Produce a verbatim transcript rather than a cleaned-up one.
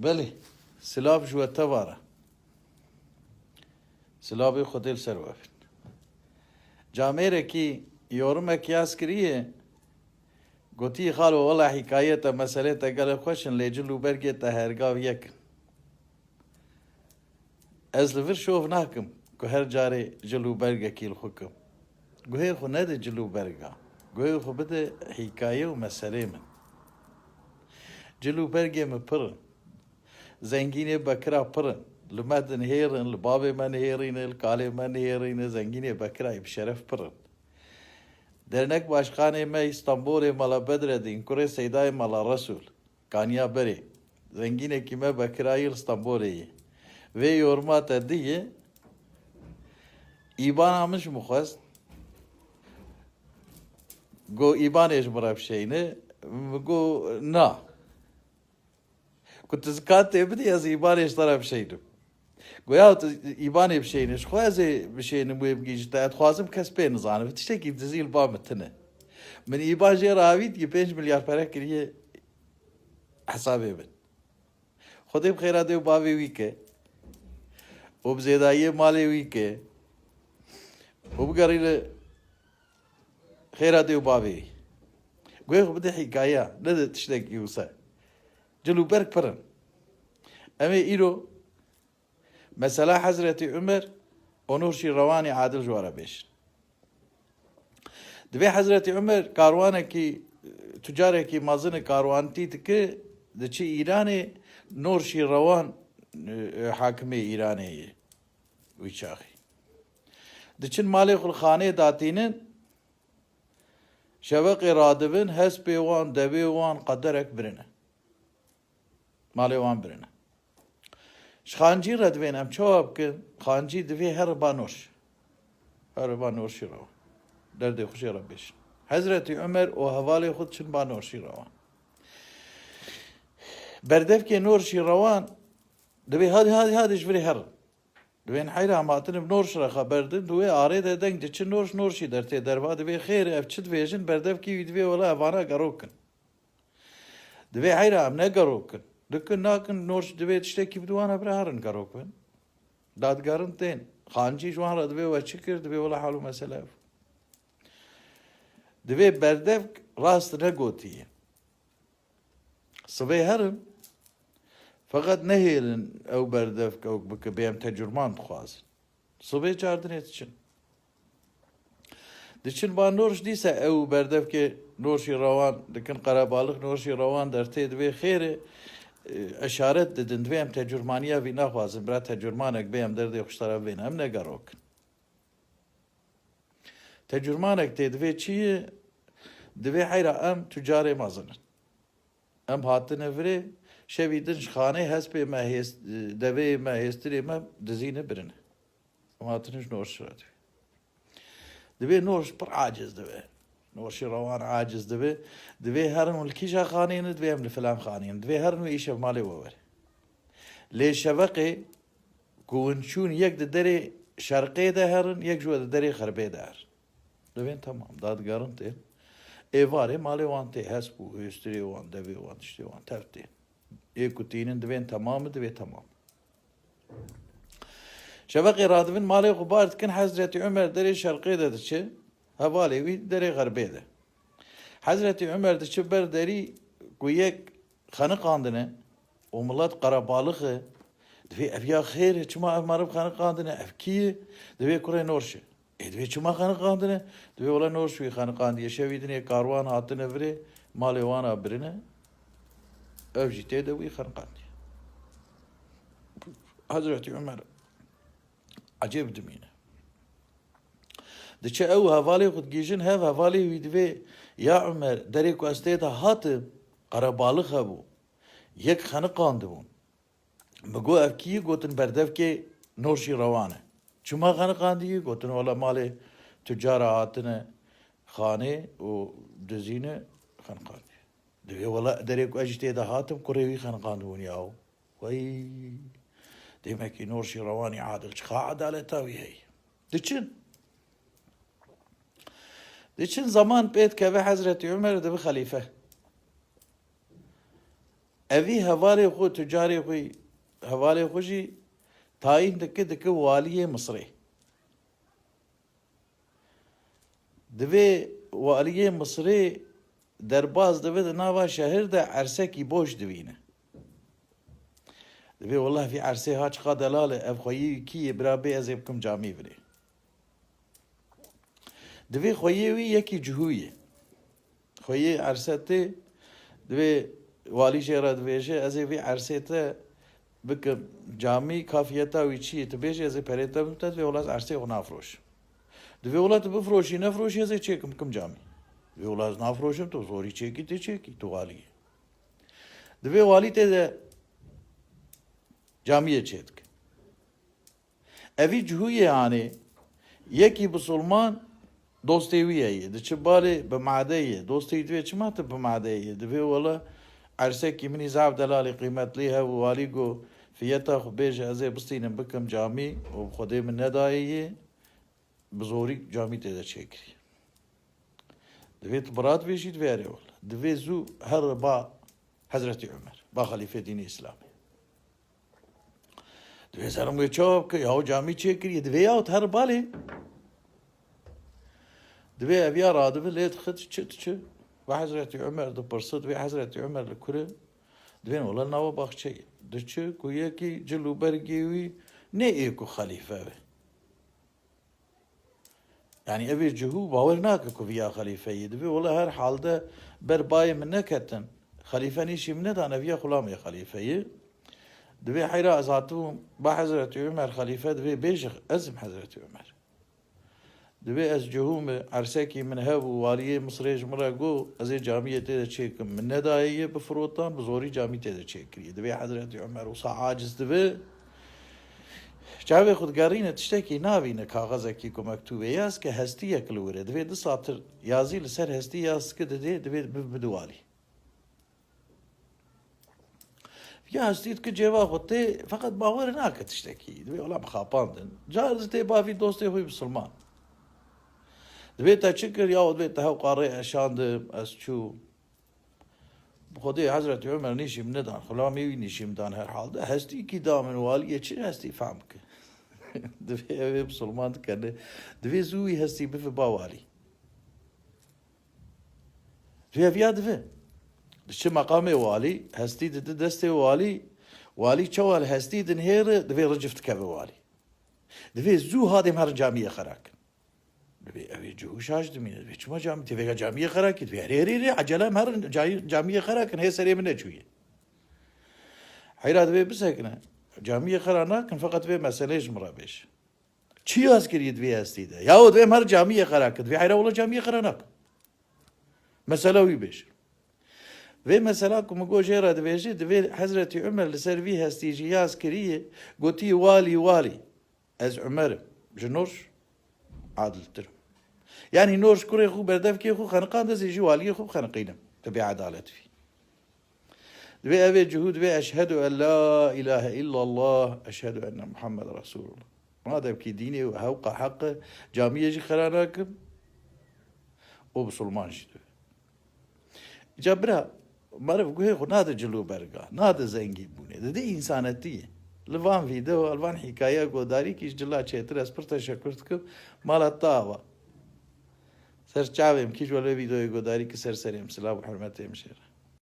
Belê, silav ji we teva re. Silavê Xwedê li ser we bin. Camêrekî yorimekî ez kiriye, gotî, "Xalo, wela hîkaye te, meselê te gelek xweş in, lê cil û bergê te hergav yek in." Ez li vir şov nakim ku her carê cil û bergekî li xwe kim. Guhê xwe nede cil û berga. Guhê xwe bide hîkaye û meselê min. Cil û bergê min pir in. Zengînê Bekira pir in. Li me dinihêrin, li bavê me nihêrîne, li kalê me nihêrîne, zengînê Bekirayê bi şeref pir in. Dernek başkanê me Îstanbulê Mala Bedredîn, kurê Seydayê Mala Resûl. Kaniya berê. Zengînekî me Bekirayî li Stenbolê ye. Vê yorma te diye. Îbana min ji min xwest. Go, "Îbanê ji min re bişeyne." Min go, "Na." Ku tu zikan tê bidî, ez îbanê ji te re bişeynim. Goya tu îbanê bişeyne, ji xwe ez ê bişeynim wê bigihîjin te. Ez dixwazim kes pê nizanibe. Tiştekî dizî li ba min tune. Min îban jê re avît, yê pênc milyar pere kiriye hesabê min. Xwedê bi xêra dê û bavê wî ke û bi zêdayiyê malê wî ke û bigerîne xêra dê û bavê wî. Guhê xwe bide hîkayeya, nede tiştekî wisa. Cil û berg pir in. Em ê îro mesela Hezretî Umer û Nûrşî Rewanî adil ji we re bêjin. Divê Hezretî Umer karwanekî, tucarekî mezin e, karwantî dike, diçi Îranê, Nûrşî Rewan, e, e, hakimê Îranê ye wî çaxî. Diçin malê xwe li xanê datînin, şeveqê radibin, hespê wan, devê wan qederek birine. Malê wan birine. Ji Xancî re divên em çawa bikin? Xancî divê here ba Nûrş. Here ba Nûrşî re. Derdê xwe jê re bêjin. Hezretî Umer û hevalê xwe diçin ba Nûrşî Rewan. Berdevkê Nûrşî Rewan divê hadî, hadî, hadî ji virê herin. Divên heyra em hatine bi Nûrş re xeber din, di wê arê de deng diçe Nûrş, Nûrşî dertê derva, divê xêr e, ev çi dibêjin, berdevkî wî divê wela evana gerokin. Divê heyra em ne gerokin. Dikin nakin, Nûrş divê tiştekî bide wan, bira herin gerok bin. Dadgerin tên. Xancî ji wan re divê we çi kir, divê wela hal û mesele ev. Divê berdevk rast negotiye. Sibê herin, feqet nehêlin ew berdevk ew bike, bê em tecurman dixwazin. Sibê çardinê diçin. Diçin ba Nûrş, dîsa ew berdevkê Nûrşî Rewan dikin qerebalix, Nûrşî Rewan dertê divê xêr e, e, eşaret didin, divê em tecurmaniya vî naxwazin, bira tecurmanek bê em derdê xwe ji te re bibêne, em negerokin. Tecurmanek tê divê çi ye? Divê heyra em tucarê mezin in. Em hatine virê, şevî din ji xanê hespê me hêst-, deveyê me, hêstirê me dizîne birine. Em hatine ji Nûrş re divê. Divê Nûrş pir aciz dibe. Nûrşî Rewan aciz dibe. Divê herin û li kîja xanê ne, divê em li filan xanê ne. Divê herin û îşev malê we were. Lê şeveqê ku hûn çûn, yek di derê şerqê de herin, yek ji we di derê xerbê de herin. Divên temam, dadigerin tên. Êvarê malê wan tê, hesp û hêstirê wan, devê wan, tiştê wan tev tên. Ê ku tînin divên temam, divê temam. Şeveqê radivin malê xwe bar dikin, Hezretî Umer derê şerqê de diçe, hevalê wî derê xerbê de. Hezretî Umer diçe ber derî ku yek xeniqandine û milet qerebalix e, divê ev ya xêr e, çima ev meriv xeniqandine, ev kî ye? Divê kurê Nûrş e. Ê, divê çima xeniqandine? Divê wela Nûrş wî xeniqandiye. Şevî din ê karwan hatine virê, malê wan a birine. Ev jî tê de wî xeniqandiye. Hezretî Umer ecêb dimîne. Diçe ew hevalê xwe digihîjin hev, hevalê wî divê, "Ya Umer, derê ku ez tê de hatim, qerebalix hebû. Yek xeniqandibûn." Min got, "Ev kî ye?" Gotin, "Berdevkê Nûrşî Rewan e." "Çima xeniqandiyî?" Gotin, "Wela malê tucara hatine xanê û dizîne, xeniqandiye." Divê wela derê ku ez jî tê de hatim, kurê wî xeniqandibûn yaw. Wey, demekî Nûrşî Rewanî adil, çiqa edaleta wî heye. Diçin. Diçin, zeman pê dikeve, Hezretî Umer dibe xelîfe. Evî hevalê xwe, tucarê xwe, hevalê xwe jî tayîn dike, dike waliyê Misirê. Divê waliyê Misirê derbas dibe, di nava şehir de ersekî boş divîne. Divê, "Wellah, vî ersê ha çiqa delal e, ev xweyê wî kî ye, bira bê ez ê bikim camî virê." Divê xweyê wî yekî cihû ye. Xweyê erse tê, divê walî jê re divêje, "Ez ê vî ersê te bikim camî, kafiyeta wî çi ye? Tu bêjî, ez ê perê te bidim te." Divê, "Wela ez ersê xwe nafroşim." Divê, "Wela tu bifroşî, nefroşî, ez ê çêkim, bikim camî." Divê, "Wela ez nafroşim, tu zorî çêkî, tê çêkî, tu walî yî." Divê walî tê de camiyê çêdike. Evî cihûyê anê, yekî bisilman dostê wî ye yê. Diçi balê bi made ye. Dostê wî divê, "Çima tu bi made ye?" Divê, "Wela ersekî min î zaf delalî qîmetlî hebû, walî got, 'Fiyeta xwe bêje, ez ê bistînim bikim camî û bi Xwedê min nedayê yê.'" Bi zorî camî tê de çêkirî. Divê tu birat bêjî, divê erê wela. Divê zû here ba Hezretî Umer, ba xelîfê dînê Îslamê. Divê serim wê çawa bike, yahu camî çêkiriye, divê yahu tu here balê. Divê ev ya radibe lê dixit çi, tu çi? Ve Hezretî Umer dipirse, divê Hezretî Umer li kur e? Divê wela nava baxçeyê. Diçi ku yekî cil û bergê wî nê ê ku xelîfe be. Yanî ev ê cihû bawer nake ku viya xelîfe yê. Divê wela her halde ber bayê min neketin. Xelîfe nîşî min nedan, ev ya xulamê xelîfe yê. Divê heyra ez hatibûm ba Hezretî Umer xelîfe, divê bêjix ez im Hezretî Umer. Divê ez cihû me, ersekî min hebû, waliyê Misirê ji min re got, "Ez ê camiyê tê de çêkim." Min nedayê yê bifirotan, bi zorî camî tê de çêkiriye. Divê Hezretî Umer wisa aciz dibe, çavê xwe digerîne, tiştekî nabîne, kaxezekî ku mektûbê yaz ke hestiyek li wir e. Divê di satir yazî li ser hestî yaz dike didê, divê bi-, bide walî. Ya hestî dike cêva xwe tê, feqet bawer nake tiştekî. Divê wela bixapandin. Car di tê bavî dostê xwe bisilman. Divê te çi kir? Ya divê te hewqa rê eşandim, ez çûm. Bi Xwedê Hezretî Umer nîşî min nedan, xulamê wî nîşî min dan her halde. Hestî kî da min, waliyê çi hestî fehm bike. Divê ev ê bisilman dikene. Divê zû wî hestî bife ba walî. Rêviya dibe. Diçe meqamê walî, hestî dide destê walî, walî çawa li hestî dinihêre, divê ricif dikeve walî. Divê zû hadê em herin camiyê xera kin. Divê ew ê cihû şaş dimîne, divê çima camî, tê vêga camiyê xera kî, divê herê, herê, herê, ecele em herin cayî-, camiyê xera kin, hê serê min neçûye. Heyra divê bisekine. Camiyê xera nakin, feqet vê meselê ji min re bêje. Çi yaz kiriye di vê hestî de? Yaho divê em her camiyê xera kin. Divê heyra wela camiyê xera nakin. Mesela wî bêje. Vê mesela ku min got jê re dibêje, divê Hezretî Umer li ser vî hestî jî yaz kiriye, gotiye, "Walî, walî, ez Umer im. Ji nor adiltir im." Yanî nor ji kurê xwe berdevkê xwe xeniqand, ez ê jî waliyê xwe bixeniqînim. Tu bêedalet bî. Divê ev ê cihû divê, "Eşhedü en la ilahe illallah, eşhedü enne Muhammed Resulullah." Madem kî dînê û hewqa heq e, camiyê jî xera nakim û bisilman jî divê. Îca bira, meriv guhê xwe nade cil û berga, nade zengînbûnê. Dide însanetiyê. Li van vîdeo, li van hîkayeya godarî kî ji cila çêtir ez pir teşekur dikim. Mala te ava. Ser çavê min kî ji we li vê vîdeoyê godarî ki ser serê min silav û hurmetê min jê re.